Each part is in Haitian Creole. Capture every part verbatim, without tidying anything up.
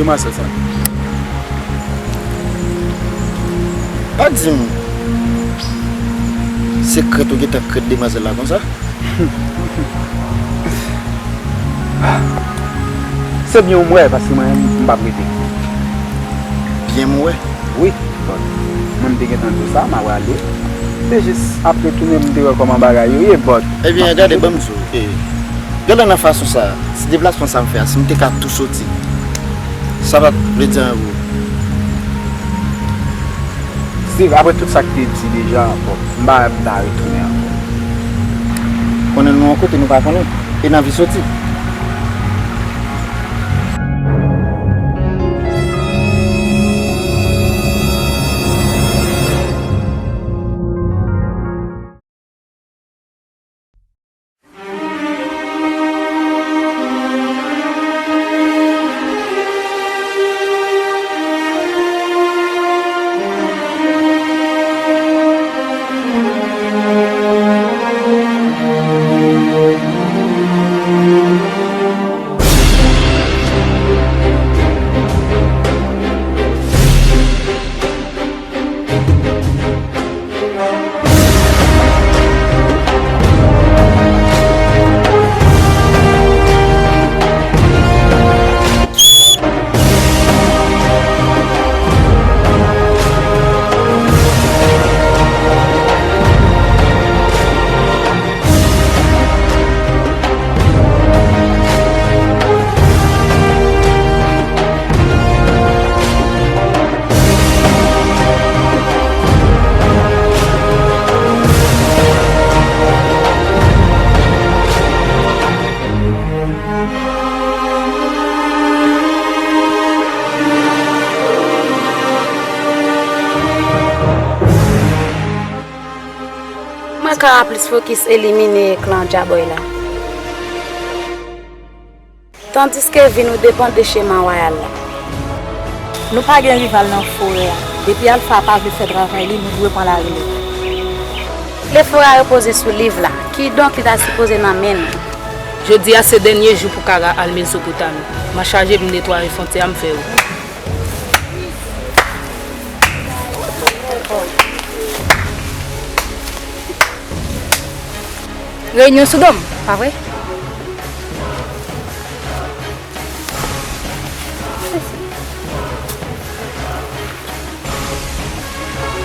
Demwazèl sa. Pa di m se krèt ou gentan krèt demwazèl la konsa. Se byen w m wè, paske mwen menm m p ap rete. Byen m wè? Wi, but mwen m te gentan di w sa, m a prale. Se jis apre tounen m te wè kòman bagay yo ye, but. Ebyen, gade, ban m di w, e, gade nan fason sa, si deplasman sa m fè a, si m te ka tou soti, sa pa t vle di anyen pou ou. Steve, apre tout sa k te di deja, bon, m pa, m pa retounen ankò. Konnen nou yon kote nou pa konnen, e n anvi soti. Mwen ka plis fokis elimine klan Djabòy la. Tandiske vi nou depann de chemen wayal la. Nou pa gen rival nan forè a. Depi Alpha pa vle fè travay li, nou dwe pran larelèv. Lè forè a repoze sou liv la, kidonk li ta sipoze nan men nou. Jodi a se dènye jou pou Kara al Mezopotami. M a chaje pou m netwaye fwontyè a, m fè wout. Reyinyon sou do m, pa vre?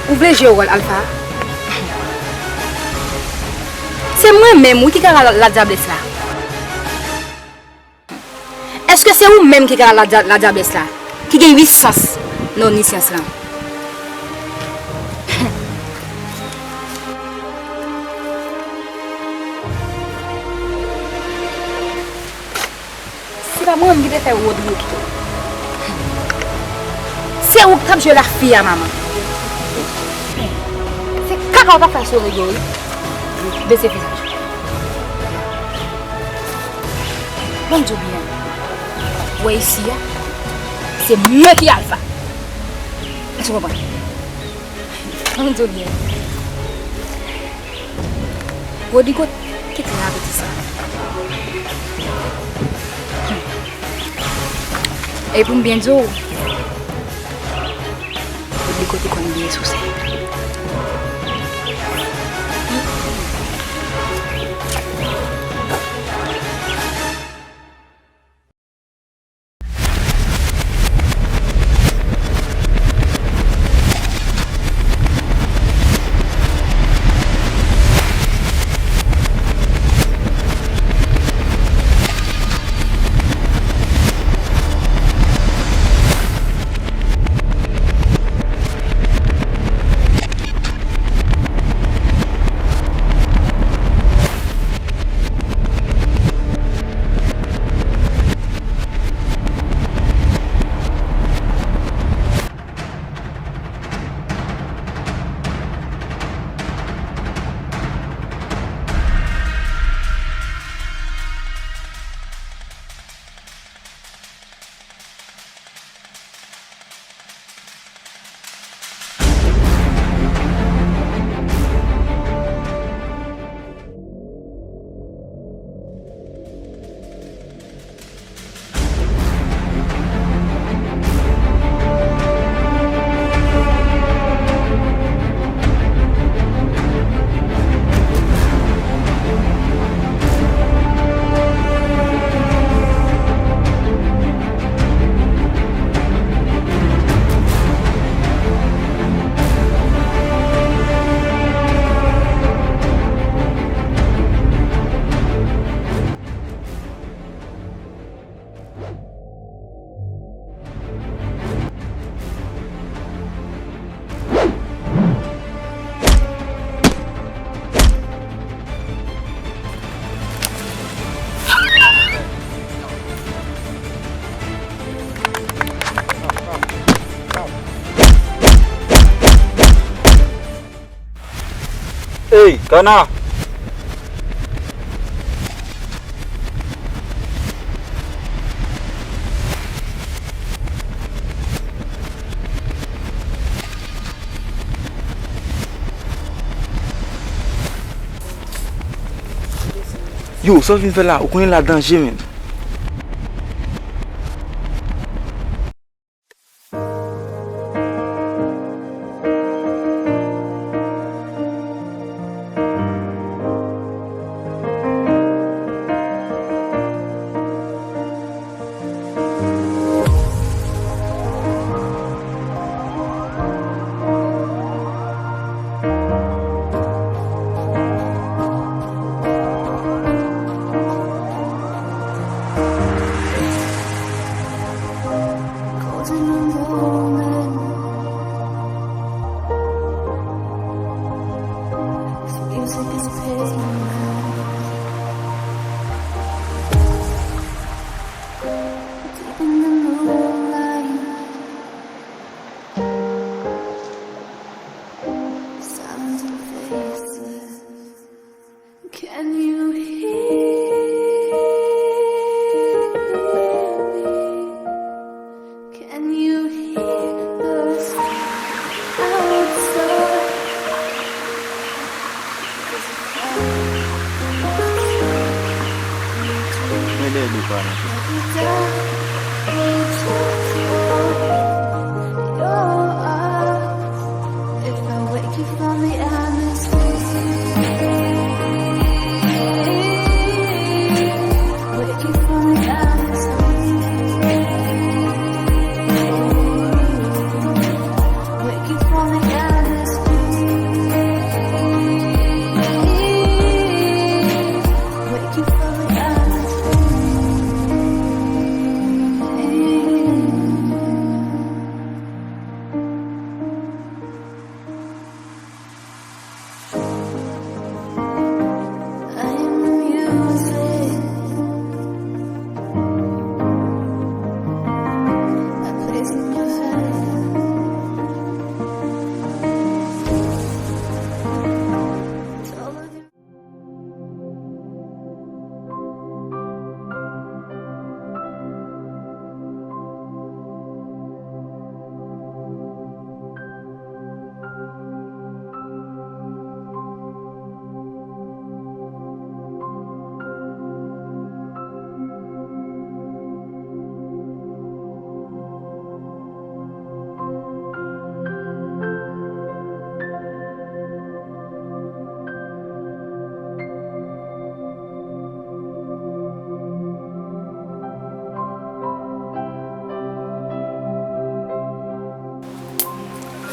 Ou vle jwe wòl Alpha? Se mwen menm, wi, ki Kara la, la Diablesse la. Èske se ou menm ki Kara la, la Diablesse la, ki gen uit sans nan omnisyans lan? Se pa mwen menm ki te fè Rodrigo kite w. Se ou k t ap jwe lafi a, manman. Se kaka w t ap fè sou Rodrigo, wi. Bese vizaj ou. Ban m di w byen. Ou wè isi a, se mwen ki Alpha. Èske w konprann? Ban m di w byen. Rodrigo te klè avèk ti sa. Hmm. E pou m byen di w, Rodrigo te konn byen souse. Hey, Kana! Yo, sa w vin fè la? Ou konnen la danje, menn. Can you hear me? Can you hear the sound outside? Men dèyè li pa nan. Your eyes. If I wake you from the atmosphere, wake you from the atmosphere, wake you from the atmosphere, wake you from the atmosphere.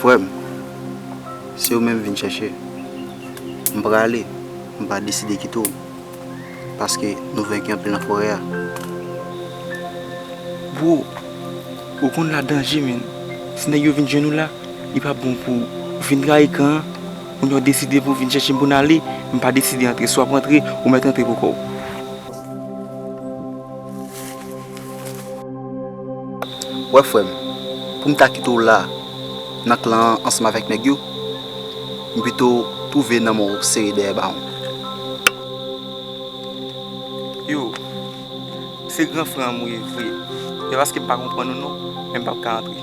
Frè m, se ou menm m vin chèche. M prale, m pa deside kite w. Paske nou venki anpil nan forè a. Bro, ou konn la danje, menn. Si nèg yo vin jwenn ou la, li p ap bon pou ou. Ou fin trayi kan an, kounye a w deside pou w vin chèche m pou n ale, m pa deside antre. Si w ap antre, ou mèt antre pou kò w. Wè, frè m, pou m ta kite w la, nan klan an, ansanm avèk nèg yo, m pito twouve nan mò w sere dèyè bawon. Yo, se gran frè m ou ye vre. Se paske m pa konprann ou non, men m p ap ka antre.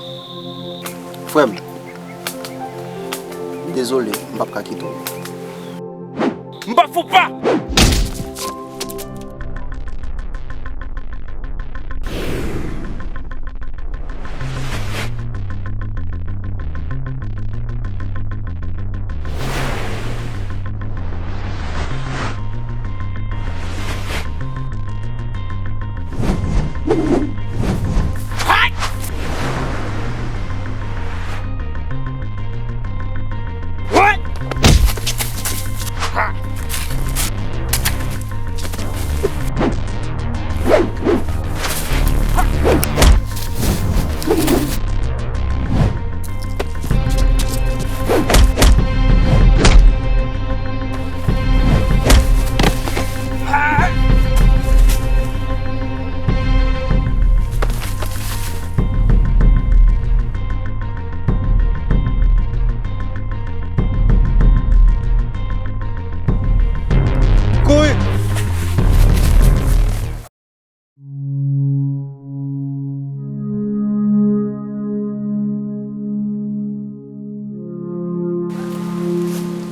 Frè m, m dezole, m p ap ka kite w. M pa fou pa!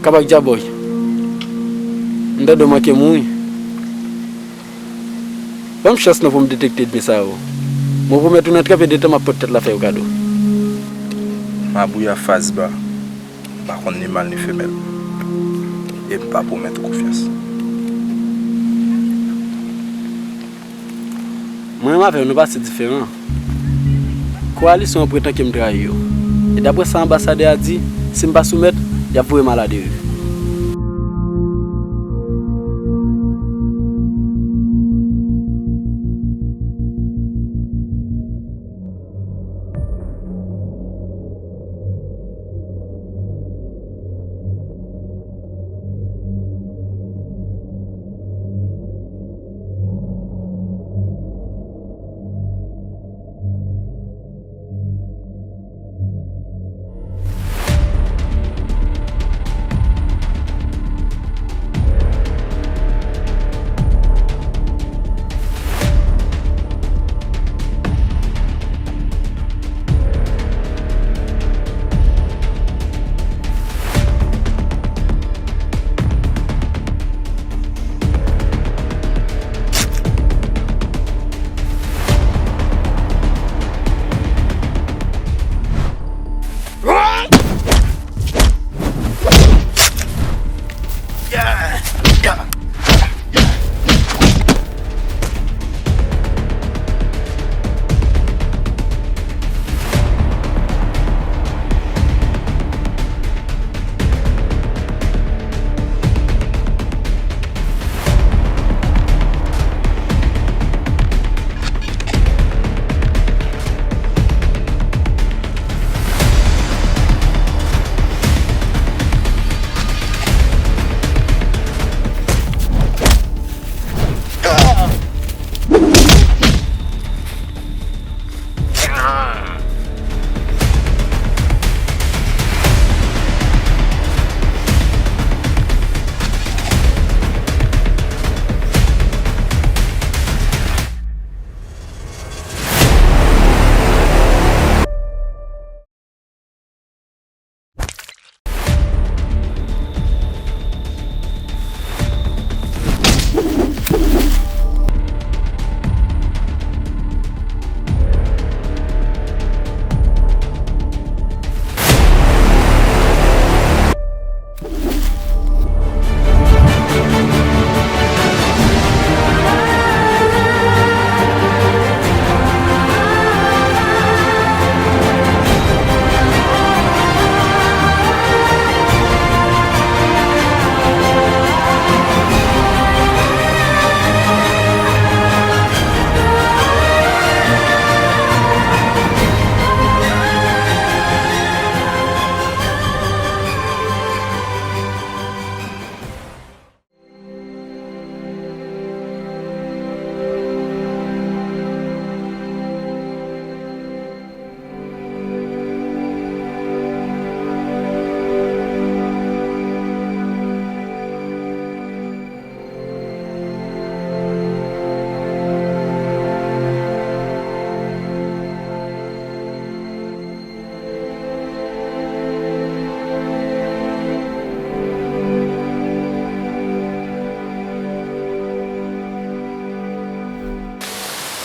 Kapak Djabòy, m tande w manke mouri. Ban m chans non pou m detekte ènmi sa yo. Mwen pwomèt ou nan trè pè de tan m ap pot tèt la fè yo kado. Mabouya Fazba, m pa konn ni mal ni femèl. E m pa pwomèt ou konfyans. Mwen menm avè w, nou pa si diferan. Kowalisyon an pretann ke m trayi yo. E daprè sa anbasadè a di, si m pa soumèt, y ap voye m aladeriv.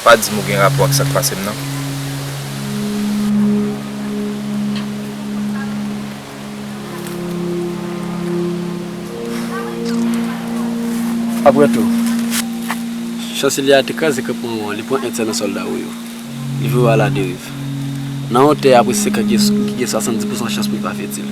Pa di m ou gen rapò ak sa k pase m nan. Apre tou, Chanselye a te kraze kanpman w an, li pran èd sa nan sòlda ou yo. Li voye w aladeriv. Nan yon tè apre senk an ki gen, ki gen swasanndis pousan chans pou l pa fètil.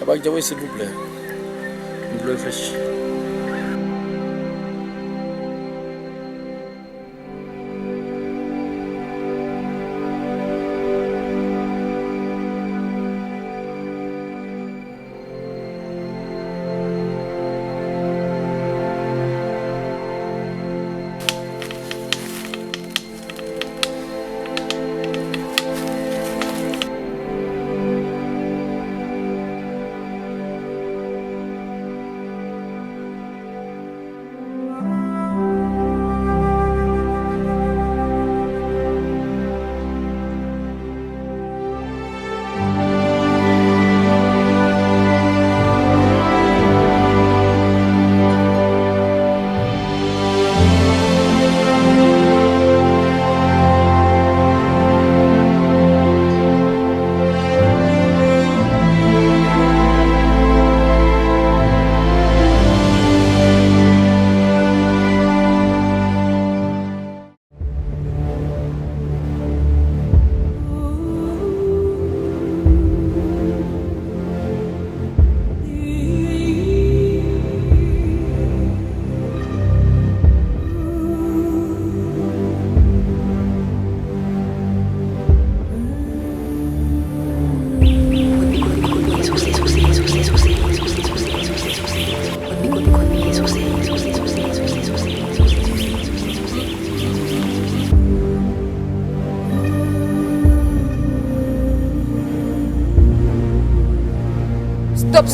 Kapak Djabòy, silvouplè. M vle reflechi.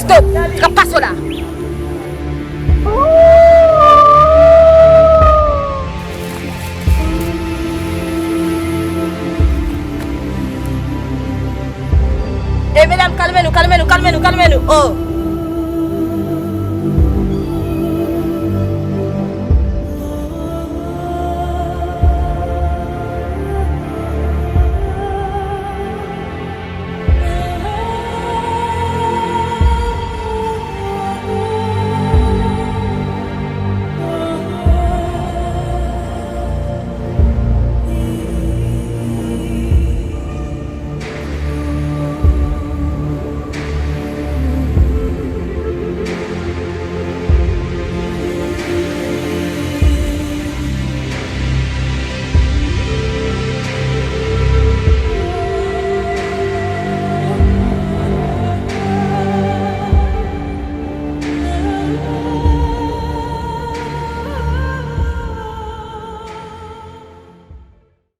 Stop! Trap paso la! E medam, kalme nou, kalme nou, kalme nou, kalme nou. Oh,